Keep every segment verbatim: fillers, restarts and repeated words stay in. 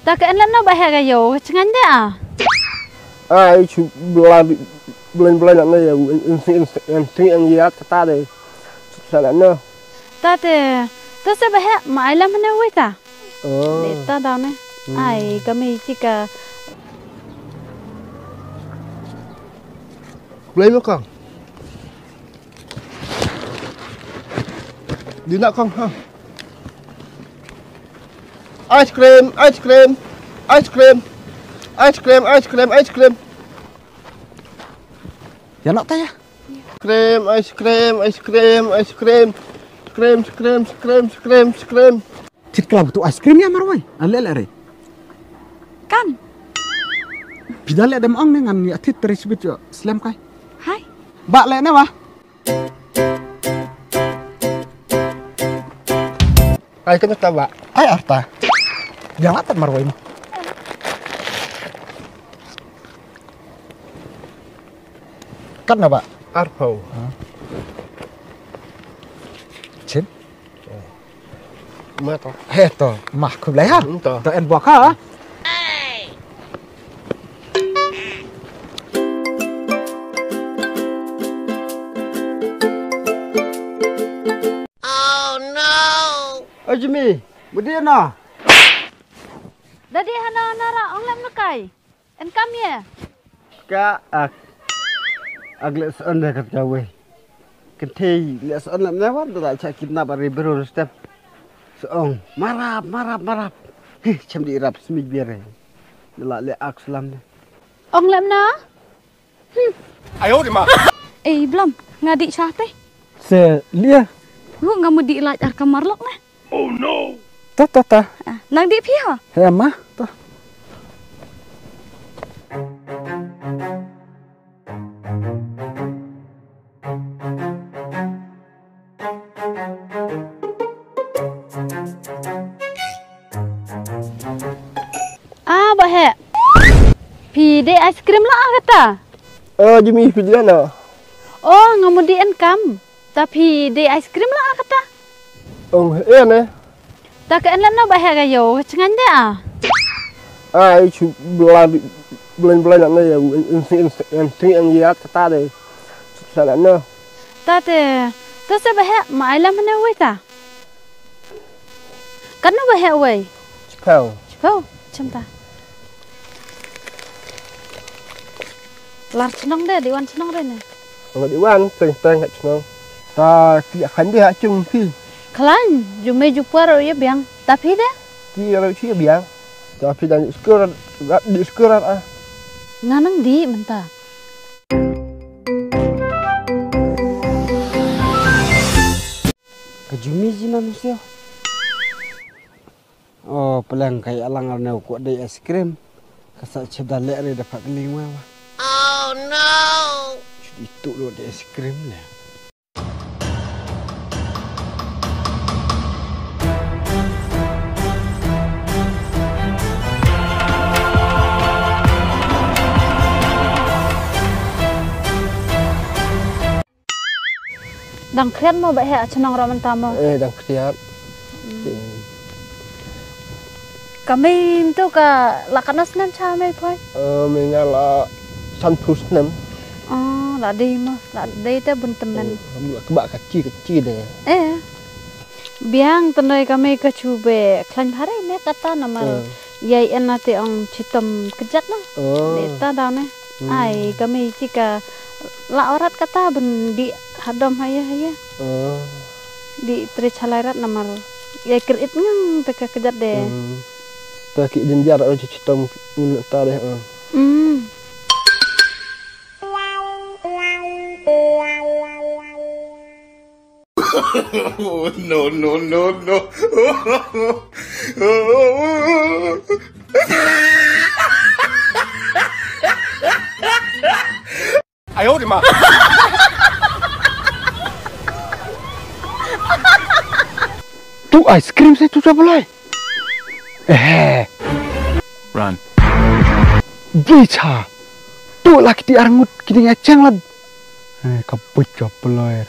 Ta ka en lano ba heh ka ïew, ka chngaiñ de a. Ai, chu bla, bla, bla na ne ïew, in sing, in sing, in sing, in ïat kata de. Sa lano. Ta te, ta se ba heh, ma ai lam ne wei ta. Oh. De ta daw ne. Hmm. Ai, ka mei chika. Blei mo kong. Di nak kong ha. Ice cream, ice cream, ice cream, ice cream, ice cream, ice cream. Ya nak ta ya. Cream, ice cream, ice cream, ice cream. Cream, cream, cream, cream, cream. Thit kla tu ice cream ya marwai. Ale le re. Kan. Pida le dem ong ne ngan ya thit teri sibit yo. Slem kai. Hai. Ba le ne wa. Ai, kena ta ba. Ai, arta. Jangan tat marwai ni. Kan na ba. Arpau. Ha. Chin. Ma to. He to. Mah khublei ha. Hmm, to. To en bok ha. Oh no! Oi Jimmy, mudi na? Dadi hana nara ong lem nakai. En kam ye. Ka ak. Ak le son da kat jawe. Kan thei le son lem na wan da cha kidnap ari beru step. Song marap marap marap. Heh, chem di rap smig biare. Dela le ak slam ne. Ong lem na? Ayo di ma. Eh, Blom, nga di cha te. Se lia. Hu nga mudi laj ar kamar lok ne. Oh no. Ta ta ta. Ah, nang di phi ha? He ma, ta. Ah, ba he. Phi dei ice cream la kata? Oh, Jimmy, phi dei na? Oh, nga mudi en kam. Ta phi dei ice cream la kata? Ong, eh, ne. Ta ka en lano ba he ka ïew, ka chngaiñ de a. Ai, chu bla, bla, bla na ne ïew, in sing, in sing, in sing, in ïat kata de. Sa lano. Ta te, ta se ba he, ma ai lam ne wei ta. Katno ba heh wei? Chiphew. Chiphew, chim ta. Lar chnong de, di wan chnong re ne. Nga di wan, teng teng ha chnong. Ta ki khan de ha chung phi. Khlaiñ, ju mei ju por ïa biang. Ta phi de? Ki ro chi biang. Ta phi dang di skul, di skul ah. Nga nang di mynta. Ka Jumi ji nam sio. Oh, peleng kai alang arneu ko dei ice cream. Ka sa chep da lek re da pak ling wa wa. Oh no. Chut itu lo dei ice cream le. Dang khriat mo ba heh chnong ro mynta mo? Eh, dang khriat. Hmm. Ka mei mynta ka la katno snem cha mei phoi? Eh, mei nga la sanphew snem. Oh, la dei mo, la dei te bun tymmen. Eh, la kba ka chi ka chi de. Eh. Biang tynrai ka mei ka chu be khlaiñ bha re me kata namar. Eh. Ïai en na te ong chitom kjat na. Oh. De ta daw ne. Hmm. Ai, ka mei chi ka la orat kata bun di hadom haya haya. Oh. Di tre chalai rat namar. Ïai krit ngang te ka kjat de. Hmm. Ta ki din jar o chitom un ta de. Oh. Hmm. No, no, no, no. Ayo di ma. Tu ice cream se tu sa bolai. Eh. Run. Bicha. Tu la kiti arngut kiti nga cheng lad. Eh, ka buit ka peloir.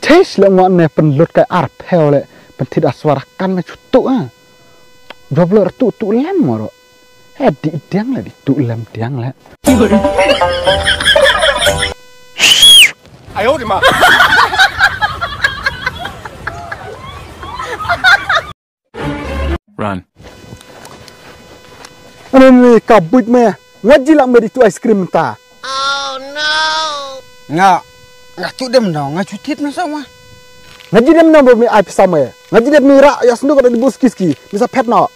Chase le ngon ne pen lut kai arphew le pen thit aswar kan me chutu ah. Job lo tu tu lem moro. Eh, di diang le, di tu lem diang le. Run. Ane ni ka buit me. Nga ji lah me di tu ice cream ta. Nga, nga tu dem no, nga chutit na sama. Nga ji dem no ba me ai pisa me. Nga ji dem me ra ya sendu ka di bus kiski. Bisa pet no.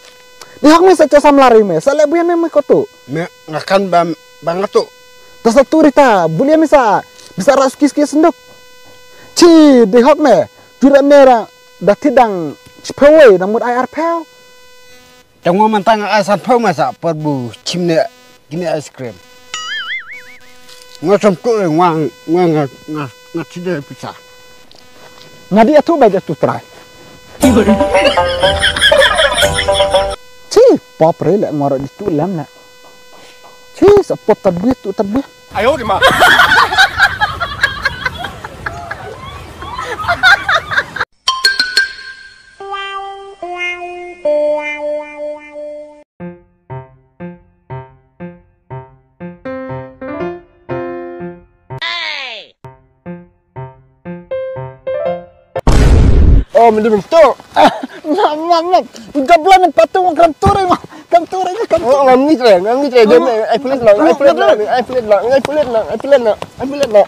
Di hak me sa cho sam lari me. Sa le buya me me ko tu. Me nga kan ba ba nga tu. Ta sa tu rita, bulia me sa. Bisa ra kiski senduk. Chi, di hak me. Jura me ra da tidang chipawai na mut ai arpau. Tang wa mantang ai san pau masa por bu chim ne gini ice cream. Nga sam tu le nga nga nga nga nga ti de pizza. Nga di atu ba de tu try. Chi pop re le ngoro di tu lem na. Chi sa pop tabit tu tabit. Ayo di ma. Oh, mending tu. Ngap ngap ngap. Gabla ni patung kam turi ma. Kam turi kam. Oh, ngam ni tre, ngam ni tre. Dem, ai pulit lang, ai pulit lang, ai pulit lang, ai pulit lang, ai pulit lang, ai pulit lang.